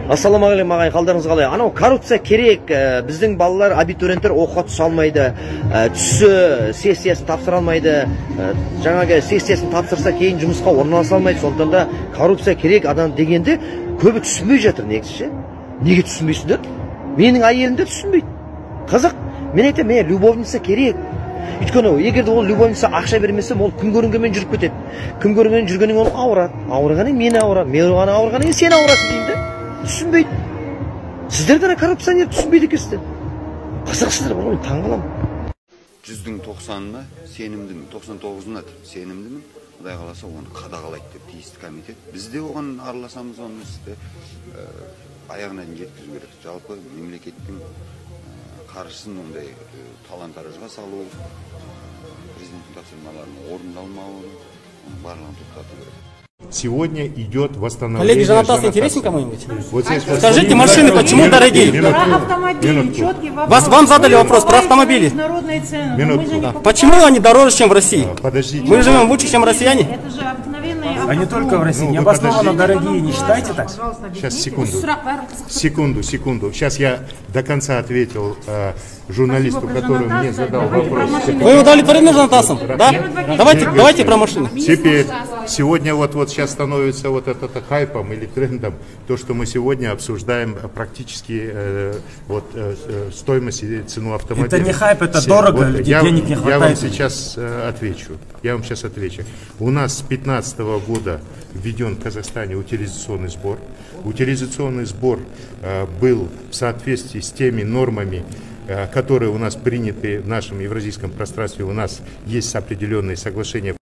Ассалаумағалейкум, ағайын, қалдарыңыз қалай? Анау коррупция керек, біздің балалар, абитуриенттер оқуға түсе алмайды, түссе сессиясын тапсыра алмайды, жаңағы сессиясын тапсырса кейін жұмысқа орналаса алмайды. Сондықтан да коррупция керек адам дегенде көбі түсінбей жатыр негізі ше. Неге түсінбейсіңдер? Менің әйелім де түсінбейді. Қызық, мен айтамын, мен любовница керек. Өйткені егер де ол любовница ақша бермесе, ол күн көрінгенмен жүріп кетеді. Күн көрінгенмен жүргеннен кейін ол ауырады. Ауырғаннан кейін мен ауырамын, мен ауырғаннан кейін сен ауырасың деймін де. Түсінбейді. Сіздер де коррупционер түсінбейді екенсіздер. Қызықсыздар бар ғой, мен таңғаламын. 90%-ына сенімдімін, 99-ына сенімдімін. Құдай қаласа оны қадағалайды деп тиісті комитет. Біз де оған араласамыз, оны істі аяғына дейін жеткізу керек. Жалпы мемлекеттің қаржысын ондай талан-таражға салу, президенттің тапсырмаларының орындалмауын, оның барлығын тоқтату керек. Сегодня идет восстановление. Коллеги, Жанатас интересен кому-нибудь? Вот здесь вот. Скажите, машины почему дорогие? Минутку. Про автомобили, Минутку. Четкий вопрос. Вам задали вопрос про Вы автомобили. международные цены, но мы Минутку. же не Да. покупаем. Почему они дороже, чем в России? Подождите. Мы живем лучше, чем россияне? Это же обыкновенные А не только в России. Ну, вы Необоснованно подождите. дорогие, не считайте так? Сейчас, секунду. Секунду, секунду. Сейчас я до конца ответил журналисту, Спасибо, который мне Жанатас. задал Давайте про вопрос. машины. Вы удовлетворены Жанатасом? Да? Давайте, давайте про машины. Теперь, сегодня вот сейчас становится вот это хайпом или трендом, то, что мы сегодня обсуждаем практически вот, стоимость и цену автомобиля. Это не хайп, это дорого, Вот людей денег не я вам хватает. Сейчас отвечу. Я вам сейчас отвечу. У нас с 2015 года введен в Казахстане утилизационный сбор. Утилизационный сбор был в соответствии с теми нормами, которые у нас приняты в нашем евразийском пространстве. У нас есть определенные соглашения.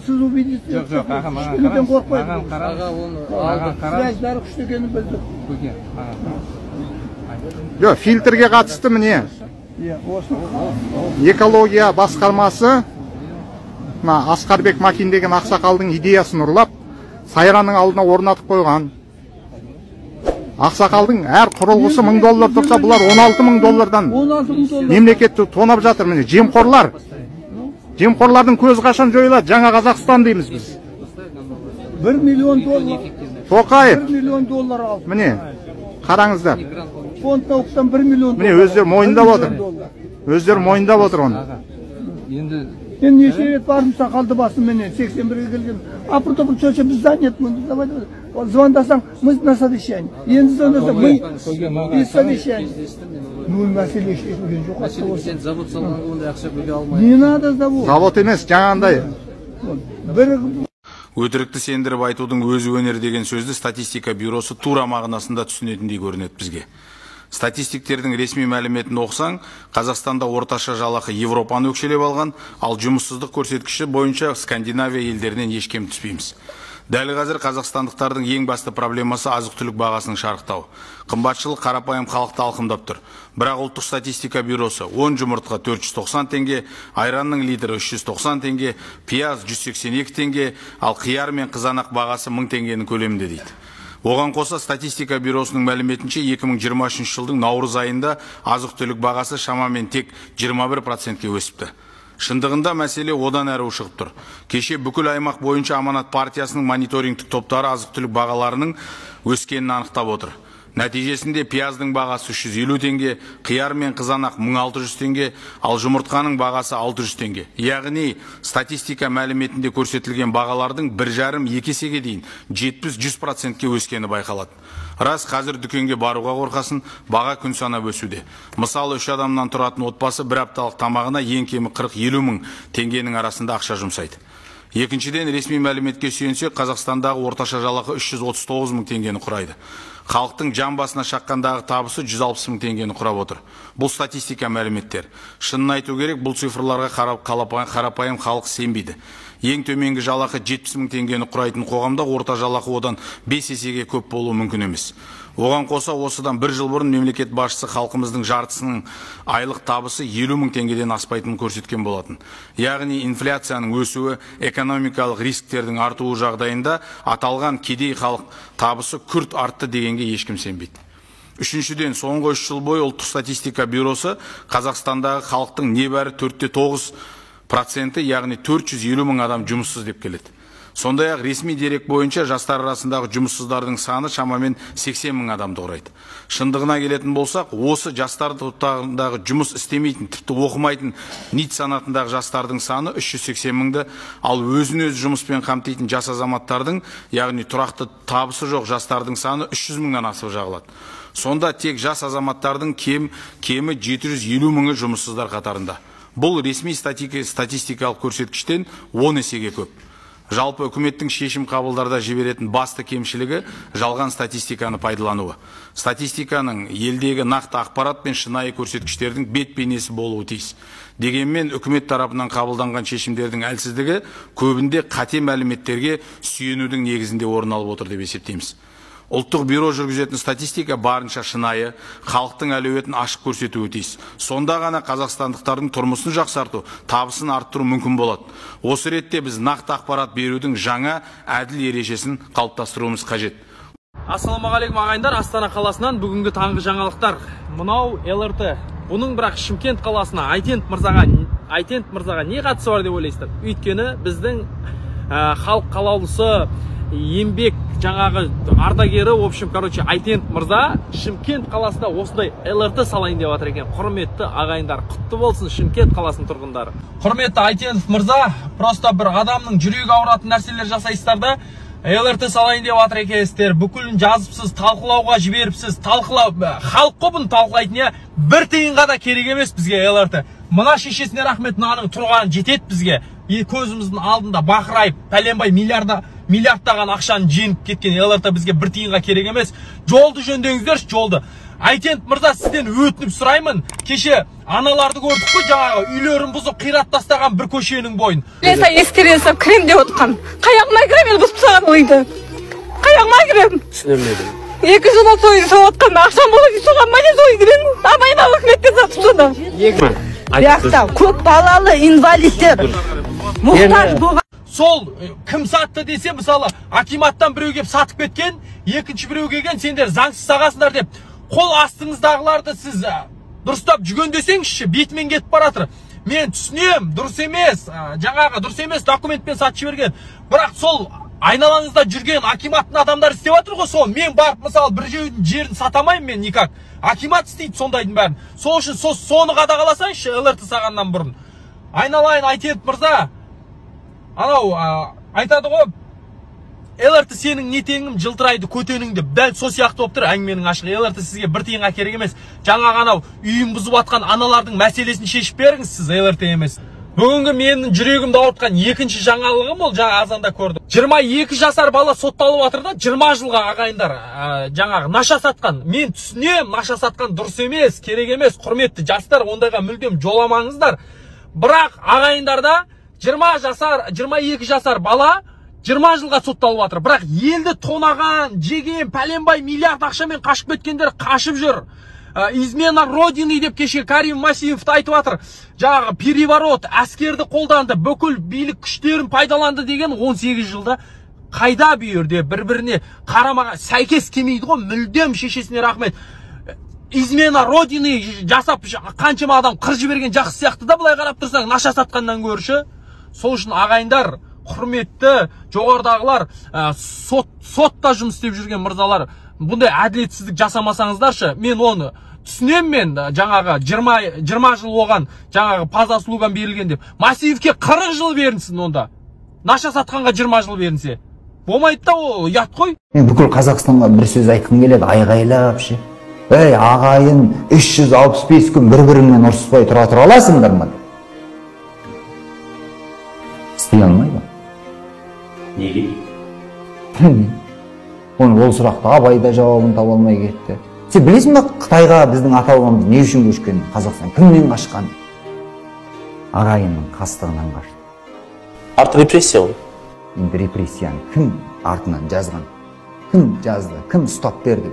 Сіз увидите. Жоқ, жоқ, аға, маған Ешкімнен қараңыз. қорықпайды. Маған қараңыз. Маған қараңыз. Связь бәрі күшті екенін білдік. Көке, маған. Жоқ, фильтрге қатысты міне. Иә, осы. Экология басқармасы мына Асқарбек Макин деген ақсақалдың идеясын ұрлап, Сайранның алдына орнатып қойған. Ақсақалдың әр құрылғысы 1000 доллар тұрса, бұлар 16 мың доллардан 16 мың доллар. Мемлекетті тонап жатыр. Міне, жемқорлар. Жемқорлардың көзі қашан жойылады? Жаңа Қазақстан дейміз біз. 1 миллион доллар. Тоқаев. 1 миллион доллар алды. Міне, қараңыздар. Фонд науктан 1 миллион Міне, доллар. Өздері мойындап 1 отыр. Миллион доллар. Өздері мойындап отыр оны. Енді Мен неше рет бардым сақалды басыменен, 81-ге келген. Апыр топыр сөйтсе, біз занят, мы, давай, давай. Звондасаң, мы на совещании. Енді звондасаң, мы Көке, маған из совещания. Кездестім мен олармен. Ну, мәселе шешілген жоқ. Мәселе, сен завод салғанға ондай ақша бөле алмаймын. Не надо завод. Завод емес, жаңағындай. Бір Өтірікті сендіріп айтудың өзі өнер деген сөзді статистика бюросы тура мағынасында түсінетіндей көрінеді бізге. Статистиктердің ресми мәліметін оқысаң, Қазақстанда орташа жалақы Европаны өкшелеп алған, ал жұмыссыздық көрсеткіші бойынша Скандинавия елдерінен еш кем түспейміз. Дәл қазір қазақстандықтардың ең басты проблемасы — азық түлік бағасының шарықтауы. Қымбатшылық қарапайым халықты алқымдап тұр. Бірақ ұлттық статистика бюросы 10 жұмыртқа 490 теңге, айранның литрі 390 теңге, пияз 182 теңге, ал қияр мен қызанақ бағасы 1000 теңгенің көлемінде дейді. Оған қоса, статистика бюросының мәліметінше, 2023 жылдың наурыз айында азық түлік бағасы шамамен тек 21%-ке өсіпті. Шындығында мәселе одан әрі ушығып тұр. Кеше бүкіл аймақ бойынша Аманат партиясының мониторингтік топтары азық түлік бағаларының өскенін анықтап отыр. Нәтижесінде пияздың бағасы 350 теңге, қияр мен қызанақ 1600 теңге, ал жұмыртқаның бағасы 600 теңге. Яғни статистика мәліметінде көрсетілген бағалардың 1,5-2 есеге дейін, 70-100%-ке өскені байқалады. Рас, қазір дүкенге баруға қорқасың, баға күн санап өсуде. Мысалы, үш адамнан тұратын отбасы бір апталық тамағына ең кемі 40-50 мың теңгенің арасында ақша жұмсайды. Екіншіден, ресми мәліметке сүйенсек, Қазақстандағы орташа жалақы 339 мың теңгені құрайды. Халықтың жан басына шаққандағы табысы 160 мың теңгені құрап отыр. Бұл статистика мәліметтер. Шынын айту керек, бұл цифрларға қарапайым халық сенбейді. Ең төменгі жалақы 70 мың теңгені құрайтын қоғамда орта жалақы одан 5 есеге көп болуы мүмкін емес. Оған қоса, осыдан бір жыл бұрын мемлекет басшысы халқымыздың жартысының айлық табысы 50 мың теңгеден аспайтынын көрсеткен болатын. Яғни инфляцияның өсуі, экономикалық рисктердің артуы жағдайында аталған кедей халық табысы күрт артты дегенге ешкім сенбейді. Үшіншіден, соңғы 3 жыл бойы ұлттық статистика бюросы Қазақстандағы халықтың небәрі 4,9%-і, яғни 450 мың адам жұмыссыз деп келеді. Сондай-ақ ресми дерек бойынша жастар арасындағы жұмыссыздардың саны шамамен 80 мың адамды құрайды. Шындығына келетін болсақ, осы жастар топтарындағы жұмыс істемейтін, тіпті оқымайтын НИТ санатындағы жастардың саны 380 мыңды, ал өзін өзі жұмыспен қамтитын жас азаматтардың, яғни тұрақты табысы жоқ жастардың саны 300 мыңнан асып жағылады. Сонда тек жас азаматтардың кемі 750 мыңы жұмыссыздар қатарында. Бұл ресми статистикалық көрсеткіштен 10 есеге көп. Жалпы үкіметтің шешім қабылдарда жіберетін басты кемшілігі жалған статистиканы пайдалануы. Статистиканың елдегі нақты ақпарат пен шынайы көрсеткіштердің бет бейнесі болуы тиіс. Дегенмен үкімет тарапынан қабылданған шешімдердің әлсіздігі көбінде қате мәліметтерге сүйенудің негізінде орын алып отыр деп есептейміз. Ұлттық бюро жүргізетін статистика барынша шынайы, халықтың әлеуетін ашық көрсетуі тиіс. Сонда ғана қазақстандықтардың тұрмысын жақсарту, табысын арттыру мүмкін болады. Осы ретте біз нақты ақпарат берудің жаңа әділ ережесін қалыптастыруымыз қажет. Ассалаумағалейкум ағайындар, Астана қаласынан бүгінгі таңғы жаңалықтар. Мынау ЛРТ. Бұның бірақ Шымкент қаласына Айтент мырзаға не қатысы бар деп ойлайсыздар? Өйткені біздің халық қалаулысы, еңбек жаңағы ардагері, в общем, короче, Айтент мырза Шымкент қаласында осындай ЛРТ салайын деп жатыр екен. Құрметті ағайындар, құтты болсын Шымкент қаласының тұрғындары. Құрметті Айтенов мырза, просто бір адамның жүрегі ауыратын нәрселер жасайсыздар да, ЛРТ салайын деп жатыр екенсіздер, бүкілін жазыпсыз, талқылауға жіберіпсіз, талқылау, халық қой бұны талқылайтын, иә, бір тиынға да керек емес бізге ЛРТ. Мына шешесіне рахмет, мынаның тұрғаны жетеді бізге. Көзіміздің алдында бақырайып, пәленбай миллиардтаған ақшаны жеңіп кеткен ЛРТ бізге бір тиынға керек емес. Жолды жөндеңіздерші, жолды. Айтент мырза, сізден өтініп сұраймын. Кеше аналарды көрдік қой, жаңағы үйлерін бұзып қират тастаған бір көшенің бойын. Леса ескере сап кірем деп отқан. Қаяғыма кірем, енді бұзып тастаған үйді. Қаяғыма кірем. Түсінемедім. 2 жыл болды үйді соғып отқан. Ақшам болады, соған міне сол үйді мен амайна үкіметтен сатып тастадым. Биақта көп балалы инвалидтер мұқтаж болған. Сол кім сатты десе, мысалы, акиматтан біреу келіп сатып кеткен, екінші біреу келген, сендер заңсыз сағасыңдар деп, қол астыңыздағыларды сіз дұрыстап жүгендесеңізші, бетімен кетіп баратыр. Мен түсінем, дұрыс емес, жаңағы дұрыс емес документпен сатып жіберген. Бірақ сол айналаңызда жүрген акиматтың адамдары істеп жатыр ғой сол. Мен барып, мысалы, бір жеудің жерін сатамаймын мен никак. Акимат істейді сондайдың бәрін. Сол үшін соны қадағаласаңызшы ЛРТ сағаннан бұрын. Айналайын Айтент мырза, анау айтады ғой, ЛРТ сенің не теңім, жылтырайды көтенің деп. Дәл сол сияқты болып тұр әңгіменің ашығы. ЛРТ сізге бір тиынға керек емес. Жаңағы анау үйін бұзып атқан аналардың мәселесін шешіп беріңіз сіз, ЛРТ емес. Бүгінгі менің жүрегімді ауыртқан екінші жаңалығым ол, жаңа азанда көрдім. 22 жасар бала сотталып жатыр да, 20 жылға ағайындар, жаңағы наша сатқан. Мен түсінем, наша сатқан дұрыс емес, керек емес. Құрметті жастар, ондайға мүлдем жоламаңыздар. Бірақ ағайындарда 20 жасар, 22 жасар бала 20 жылға сотталып жатыр. Бірақ елді тонаған, жеген, пәленбай миллиард ақшамен қашып кеткендер қашып жүр. Измена родины деп кеше Карим Масимов айтып жатыр. Жаңағы переворот, әскерді қолданды, бүкіл билік күштерін пайдаланды деген 18 жылда қайда бұл жерде бір-біріне қарамаға сәйкес келмейді ғой, мүлдем шешесіне рахмет. Измена родины жасап қаншама адам қыр жіберген жақсы сияқты да, былай қарап тұрсаң, наша сатқаннан көрші. Сол үшін ағайындар, құрметті жоғарыдағылар, сотта жұмыс істеп жүрген мырзалар, бұндай әділетсіздік жасамасаңыздаршы. Мен оны түсінем, мен жаңағы 20 жыл оған жаңағы по заслугам берілген деп. Масиевке 40 жыл берінсін онда. Наша сатқанға 20 жыл берінсе. Болмайды да, ол ұят қой. Мен бүкіл Қазақстанға бір сөз айтқым келеді, айғайлап ше. Ей, ағайын, 365 күн бір-біріңмен ұрыспай тұра аласыңдар ма? Істей алмайды. Неге? Оны ол сұрақты Абай да жауабын таба алмай кетті. Сен білесің бе, Қытайға біздің ата-бабамыз не үшін көшкен? Қазақстан кімнен қашқан? Ағайынның қастығынан қашты. Арты репрессия ғой. Енді репрессияны кім артынан жазған? Кім жазды? Кім ұстап берді?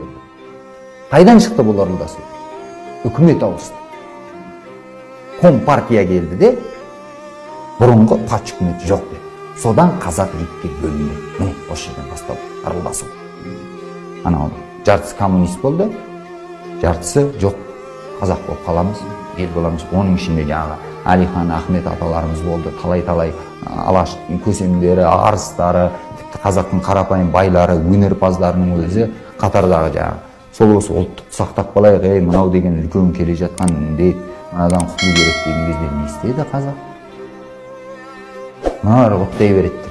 Қайдан шықты бұл ырылдасу? Үкімет ауысты. Компартия келді де, бұрынғы патша үкіметі жоқ деді. Содан қазақ екіге бөлінді. Міне, осы жерден басталды ырылдасу. Анау жартысы коммунист болды, жартысы жоқ, қазақ болып қаламыз ел боламыз. Оның ішінде жаңағы Әлихан, Ахмет аталарымыз болды, талай-талай алаштың көсемдері, арыстары, тіпті қазақтың қарапайым байлары, өнерпаздарының өзі қатардағы жаңағы. Сол осы ұлттықты сақтап қалайық, ей, мынау деген үлкен келе жатқан індет, мынадан құтылу керек деген кезде не істеді қазақ? Мыналар оттай береді.